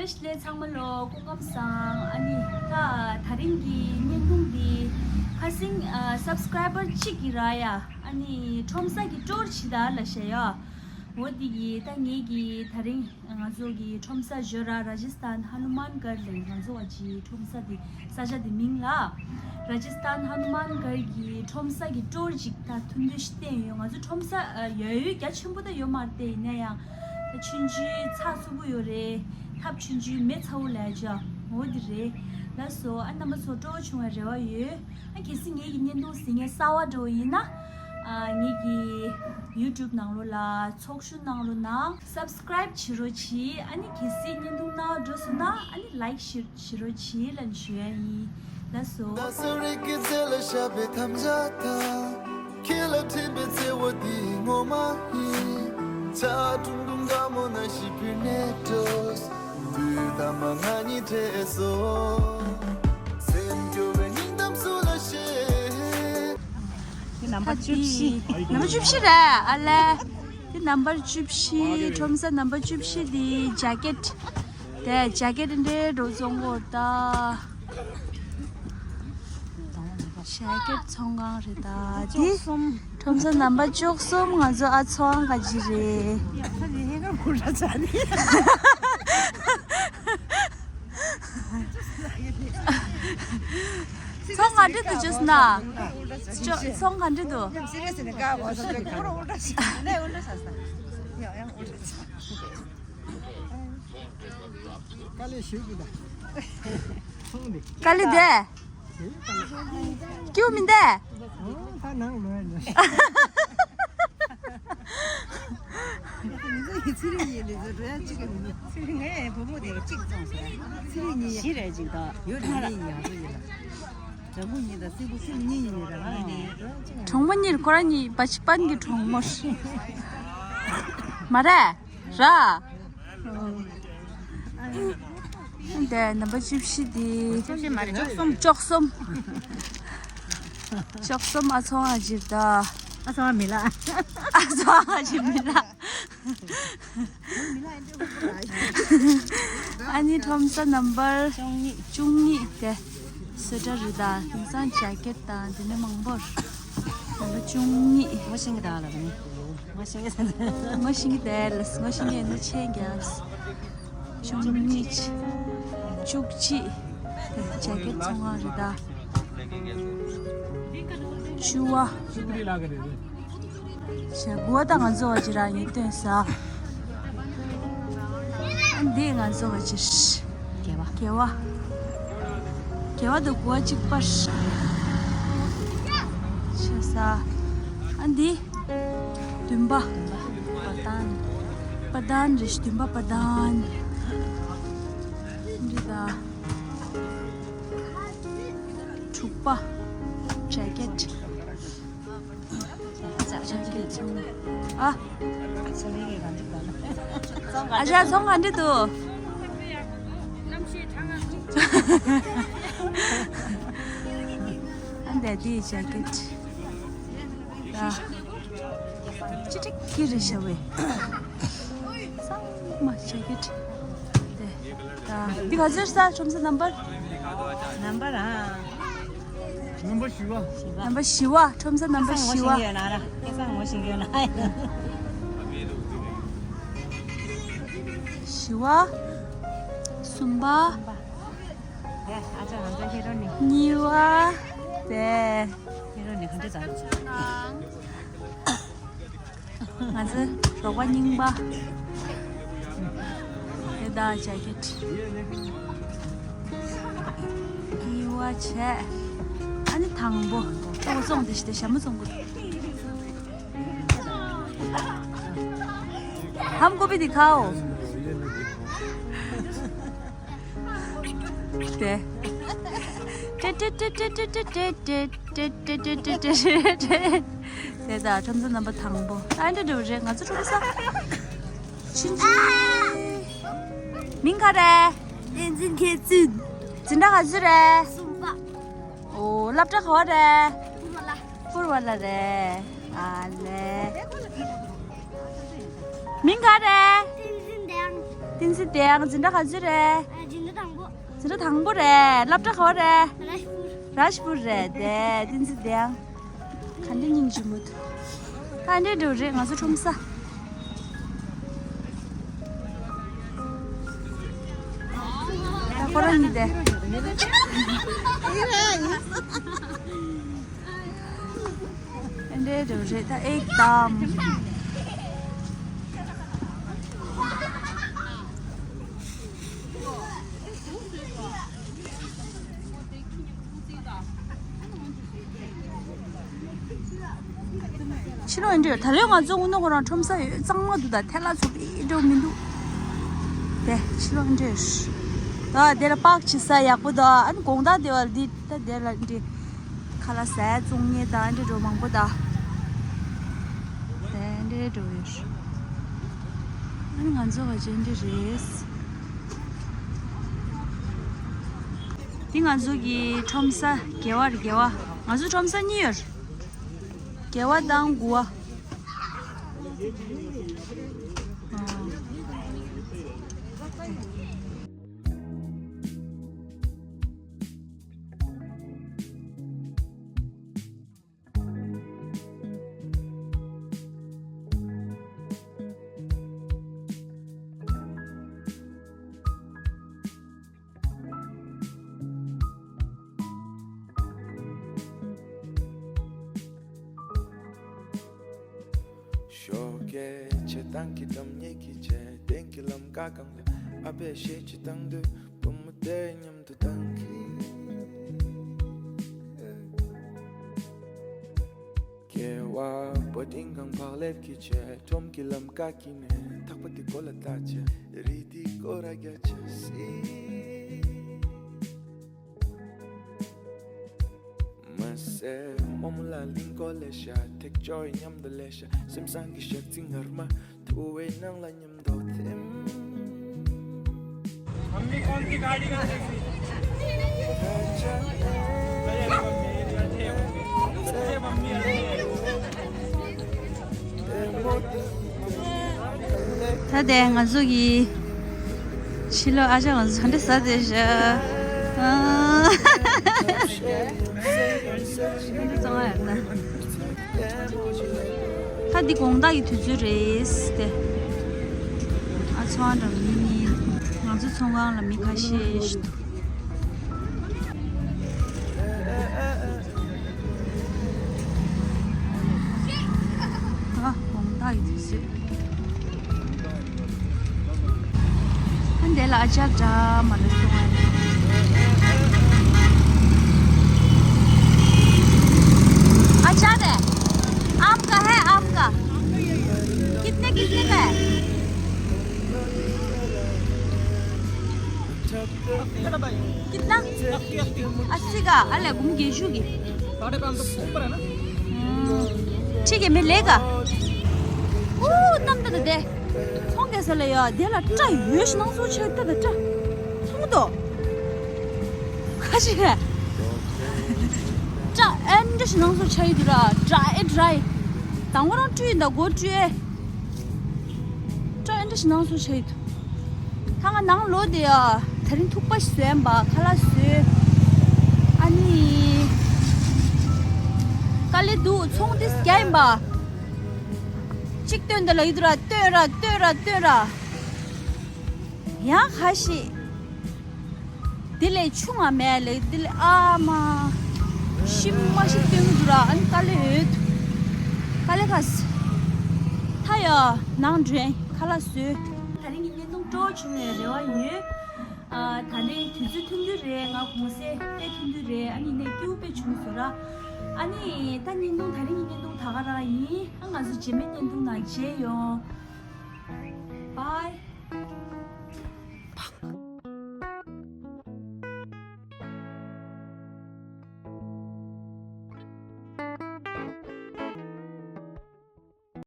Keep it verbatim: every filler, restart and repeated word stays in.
བཀྲ་ཤིས་བདེ་ལེགས། ཚང་མ་ལོ་སྐུ་ཁམས་བཟང་། ཨ་ནི་ད་དེ་རིང་གི་བརྙན་ཐུང་འདི་ཁ་སང་ཨ་སབ་སི་ཀ་རའི་བར་གཅིག་གིས་རག་ཡ། ཨ་ནི་ཁྲོམ་ས་གི་ཊུར་བྱེད་ད་ལབ་བཤད་ཡ། འོ་འདི་གི་ད་ངེད་ཀྱི་དེ་རིང་ང་ཚོ་གི་ཁྲོམ་ས་ཞོ་ར་ར་ཇི་སྟན་ཧ་ནུ་མན་གར་ལེན། ང་ཚོ་བ་ཅི་ཁྲོམ་ས་འདི་ས་ཆ་འདི་མིང་ལ་ར་ཇི་སྟན་ཧ་ནུ་མན་གར་གྱི་ཁྲོམ་ས་གི་ཊུར་ཅིག་ད་ཐུང་ཐུང་ཞིག་བསྟན་ཡོད། ང་ཚོ་ཁྲོམ་ས་ཨ་ཡོད་ཡོད་རྒྱ་ཆེན་པོ་ད་ཡོད་མ་རེད་དེ། ཡིན་ན་ཡང་ད་ཆུང་ཆུང་ཚགས་ཚུད་པོ་ཡོད་རེད། ཐབ་ཆུང་ཆུང་མེ་ཚ་བོ་ལས་ཅོ་འོ་འདི་རེད། ལགས་སོ། ཨ་རྣམ་པ་ཚོ་སྤྲོ་བོ་བྱུང་བའི་རེ་བ་ཡོད། ཨ་གལ་སྲིད་ངེད་ཀྱི་བརྙན་ཐུང་གཟིགས་མཁན་གསར་བ་འདྲ་བོ་ཡིན་ན་ཨ་ངེད་ཀྱི་ཡུ་ཊུབ་ནང་ལོགས་ལ་ཚོགས་ཞུགས་གནང་རོགས་གནང་། སབ་སི་ཀ་རའིབ་བྱེད་རོགས་གྱིས། ཨ་ནི་གལ་སྲིད་བརྙན་ཐུང་ནང་འགྲོ་སོང་ན་ཨ་ནི་ལའིཀ་བྱེད་བྱེད་རོགས་གྱིས་ལབ་ནས་ཞུ་ཡ་ཡིན། ལགས་སོ། ཁྱེད་ལ་འཕྲིན་པའི་བརྩེ་བ་འདི་ངོ་མ་ཡིན། ཆ་ཀྲུང་ཀྲུང་དགའ་མོ་ན་ཞིག་པུར་ནེ་ཏོས། དུས་དམ་ང་གཉིས་འཕྲད་སོ། སེམས་སྐྱོ་བའི་སྙིང་གཏམ་སུ་ལ་བཤད། འདི་ནམ་པར་བཅུ་བཞི། ནམ་པར་བཅུ་བཞི་རེད་ཨ་ལེ། འདི་ནམ་པར་བཅུ་བཞི། ཁྲོམ་ས་ནམ་པར་བཅུ་བཞི་འདི་ཇེ་ཀེཊ། དེ་ཇེ་ཀེཊ་འདྲའི་འགྲོ་བཙོང་གོ་ད། ཇེ་ཀེཊ་ཚོང་ཁང་རེད་ད། འདི་ཁྲོམ་ས་ནམ་པར་བཅུ་གསུམ། ང་ཚོ་ཨ་ཚོང་ཁ་ཅིག་རེད། ཚོང་ག་འདྲ་འདུག་ཅོས་ན། ཅོ་ཚོང་ག་འདྲ་འདུག་དཀའ་ལས་ཞུ་གི་ད། ཚོང་འདི། དཀའ་ལས་དེ། སྐྱིད་མི་འདུག་ཨོ་ད་ནང་ལོས་ལ། ཚེ་རིང་ཡིན་ནི་ཚོ་འགྲོ་ཡ་གཅིག་གི་མི་འདུག་ཚེ་རིང་ངའི་བུ་མོ་དེ་གཅིག་བཙོང་ཟེར། ཚེ་རིང་གཉིས་ཡ། བཞི་རེད་གཅིག་དང་། ཡོད་རེད་གཉིས་ཡིན་ཡང་ཚོ་ཡིན་ལ། འཇམ་པོ་གཉིས་དང་སྲིད་པོ་ཁྱིམ་གཉིས་ཡིན་ནི་ར་ང་ནི་འགྲོ་ཡ་གཅིག་གི་མི་འདུག་གྲོགས་མོ་གཉིས་ཁོ་རང་གཉིས་བ་ཆི་པན་གྱི་གྲོགས་མོ་རེད། མ་རེད། ར། དེ་ནམ་པར་བཅུ་བཞི་དེ། བཅུ་བཞི་མ་རེད། བཅུ་གསུམ། བཅུ་གསུམ། བཅུ་གསུམ་ཨ་ཚོང་ཨ་ཇིབ་ད། ཨ་ཚོང་ཨ་མི་ལ། ཨ་ཚོང་ཨ་ཇིབ་མི་ལ། ཨ་ནི་ཁྲོམ་ས་ནམ་པར་བཅུ་གཉིས། བཅུ་གཉིས་དེ། སོ་ཊར་རེད་ད། དེང་སང་ཇེ་ཀེཊ་དང་དེ་ནས་མང་པོ་རེད། ནམ་པར་བཅུ་གཉིས། ངོ་ཤེས་ཀྱི་ད་ལ་ནི། ངོ་ཤེས་ཀྱི་ད། ངོ་ཤེས་ཀྱི་དེ་ལ་ངོ་ཤེས་ཀྱི་ཡིན་ན་ཆེན་རྒྱག་བཅུ་གཉིས། བཅུ་གཅིག་ཇེ་ཀེཊ་ཚོང་ཁང་རེད་ད། བཅུ་པ། ཞེ་དགུ་པ་ད་ང་ཚོ་བ་ཅི་ར་ཡིན་སྟོན་ས། འདི་ང་ཚོ་བ་ཅི། བརྒྱད་པ། བརྒྱད་པ། བརྒྱད་པ་དང་དགུ་པ་གཅིག་པ། ཤ་ས། ཨ་འདི། བདུན་པ། པ་ཏན། པ་ཏན་རེད། བདུན་པ་པ་ཏན། འདི་ད། དྲུག་པ། ཇེ་ཀེཊ། ཨ། ཨ་ཅག་ཚོང་ག་འདྲ་འདུག་ཨ་འདི་འདི་ཇེ་ཀེཊ། ཨ། ཅི་ཀི་རེད་ཤ་བས། ཚང་མ་ཇེ་ཀེཊ། དེ། ད། འདི་ག་ཚོད་ས་ཁྲོམ་ས་ནམ་པར། ནམ་པར་ཨ། ནམ་པར་བཞི་པ། ནམ་པར་བཞི་པ། ཁྲོམ་ས་ནམ་པར་བཞི་པ། ཁ་སང་ངོ་ཤེས་ཡོད་ན། བཞི་པ། གསུམ་པ། གཉིས་པ། དེ། ང་ཚོ་རོགས་པ་རྙིང་པ། དེ་དག་ཇེ་ཀེཊ། གཉིས་པ་བྱས། ཨ་ནི་དང་པོ། ཨོ་བཙོང་དེ་ཞི་དེ་ཞྭ་མོ་བཙོང་དགོས། ཧམ་ཀོ་པི་དི་ཁའོ། དེ། དེ་དག་ཁྲོམ་ས་ནམ་པར་དང་པོ། ཨ་འདྲ་འདྲ་རེད་ང་ཚོ་ཁྲོམ་ས། ཆུང་ཆུང་། མིང་ག་རེད། བསྟན་འཛིན་མཁས་བཙུན། འཛིན་གྲྭ་ག་ཚོད་རེད། གསུམ་པ། ཨོ་སློབ་གྲྭ་ག་བ་རེད། པུར་བ་ལ། པུར་བ་ལ་རེད། ཨ་ལེ། མིང་ག་རེད། བསྟན་འཛིན་ལྡན། བསྟན་འཛིན་དེ་ཡང་འཛིན་གྲྭ་ག་ཚོད་རེད། ཨ། འཛིན་གྲྭ་དང་པོ། འཛིན་གྲྭ་དང་པོ་རེད། སློབ་གྲྭ་ག་པར་རེད། རཱཇ་པུར། རཱཇ་པུར་རེད་དེ། བསྟན་འཛིན་དེ་ཡང་ག་འདྲ་སྙིང་རྗེ་མོ་འདུག་ག་འདྲ་འགྲོ་རེད་ང་ཚོ་ཁྲོམ་ས། ད་ཁོ་རང་གཉིས་དེ། འདྲེ་འདྲེ་རེད་ད་ཨེ་དམ། ཕྱི་ལོགས་འདྲེ་ད་ལོ་ང་ཚོ་དངོས་གནས་ཁོ་རང་ཁྲོམ་ས་ཡོད་གཙང་མ་འདུག་ད་ཐལ་བ་ཚོ་འདྲེ་མི་འདུག་དེ་ཕྱི་ལོགས་འདྲེ། ད་དེ་ལ་པག་ཆི་ས་ཡག་པོ་ད་ཨ་ནི་དགོང་དག་དེ་བ་འདི་ད་དེ་ལ་འདྲེ། ཁ་ལག་ཟས་བཙོང་མཁན་དང་འདྲེ་འགྲོ་མང་པོ་དང་། དེ་འདྲེ་འགྲོ་ཡོད། ཨ་ནི་ང་ཚོ་བ་ཅན་འདྲེ་རེད། འདི་ང་ཚོ་གི་ཁྲོམ་ས་དགེ་བ་རེད་དགེ་བ། ང་ཚོ་ཁྲོམ་ས་གཉིས་ཡོད་རེད། དགེ་བ་དང་དགུ་བ། ཨ། ཞོགས་ཀས་ཆེ་ཐང་གི་འགྲམ་ཉེ་གི་ཆེ་སྟེང་གི་ལམ་ཀ་གང་ལ་ཨ་ཕས་གཞས་ཅིག་བཏང་དུས་བུ་མོ་དེ་མཉམ། སྐྱེ་བ་པོ་ཏིང་གང་བག་ལེབ་ཀྱི་ཆེད་ཁྲོམ་གྱི་ལམ་ཀ་ཀི་ནས་ཐག་པ་དེ་གོ་ལ་ལྟ་ཆེ་རི་དེ་སྐོར་ར་རྒྱ་ཆེ་སི། མ་སེ་མོ་མོ་ལ་ལིང་གོ་ལེ་ཤ་ཐེག་ཅོའི་མཉམ་དུ་ལེ་ཤ་སེམས་བཟང་གི་ཞག་ཚི་ངར་མ། དུ་བའི་ནང་ལ་མཉམ་དུ་ཐིམ། मम्मी कौन सी गाड़ी का ད་ལྟ་ང་ཚོ་གི་ཕྱི་ལོགས་ཨ་ཅག་ང་ཚོ་ག་འདྲ་ཟ་བསྡད་ཤག་ཨ། ད་འདི་དགོང་དག་གི་དུས་ཚོད་རེད་དེ། ཨ་ཚོང་འགྲམ་མི་གཉིས། ང་ཚོ་ཚོང་ཁང་ལ་མི་ཁ་ཤས་ཤིག་འདུག་ཨ་དགོང་དག་གི་དུས་ཚོད། ཨ་འདི་ལ་ཨ་ཅག་འདྲ་མ་ལོས་སོང་ཨ། अचार है। आम का है, आम का। कितने कितने का है? कितना? अस्सी का। अले घूम के शुगी। साढ़े पाँच सौ ऊपर है ना? ठीक है, मैं लेगा। ओ, नम दे दे। ཚོང་རྒྱག་ས་ལ་ཡ་དེ་ལ་སྐྲ་ཡོད་ཞིག་སྣང་ཚོར་ཆགས་ཡོད་ད། སྐྲ་མཐོང་གི་འདུག་ཁ་ཤས་སྐྲ་ཨེ་འདྲ་ཞིག་སྣང་ཚོར་ཆགས་ཡོད་འདུག་ར། ཌ་རའི་ཌ་རའི། དང་པོ་རང་བཀྲུས་ཡིན་ད་མགོ་བཀྲུས་ཨེ། སྐྲ་ཨེ་འདྲ་ཞིག་སྣང་ཚོར་ཆགས་ཡོད་འདུག་ད་ང་ནང་ལོག་དེ་ཡ་དེ་རིང་ཐུག་པ་ཞིག་བཟོས་ཡིན་པ། ཁ་ལག་བཟོས། ཨ་ནི་དཀའ་ལས་འདུག་ཚོང་དེ་རྒྱག་ཡིན་པ། གཅིག་སྟོན་དེ་ལ་ཡོད་ར་སྟོན་ར་སྟོན་ར་སྟོན་ར། ཡང་ཁ་ཤས་དེ་ལས་ཆུང་ང་མེད་ལེ། དེ་ལས་ཨ་མ་ཤི་མ་ཤི་སྟོན་གྱི་འདུག་ར། ཨ་ནི་དཀའ་ལས་ཡོད། དཀའ་ལས་ཁ་ས། ད་ཡ་ནང་འདྲེན་ཁ་ལག་བཟོས། ད་རིང་གི་བརྙན་ཐུང་སྤྲོ་བྱུང་བའི་རེ་བ་ཡོད། ཨ་ད་ནི་དུས་ཚོད་ཐུང་ཐུང་རེད། ང་གུང་སེང་དཔེ་ཐུང་ཐུང་རེད། ཨ་ནི་ནས་སྐྱིད་པོ་དཔེ་བྱུང་སོང་ར། ཨ་ནི་ད་བརྙན་ཐུང་ད་རིང་གི་བརྙན་ཐུང་ད་ག་རང་ཡིན། ཨ་ང་ཚོ་རྗེས་མའི་བརྙན་ཐུང་ནང་མཇལ་ཡོང་། Bye.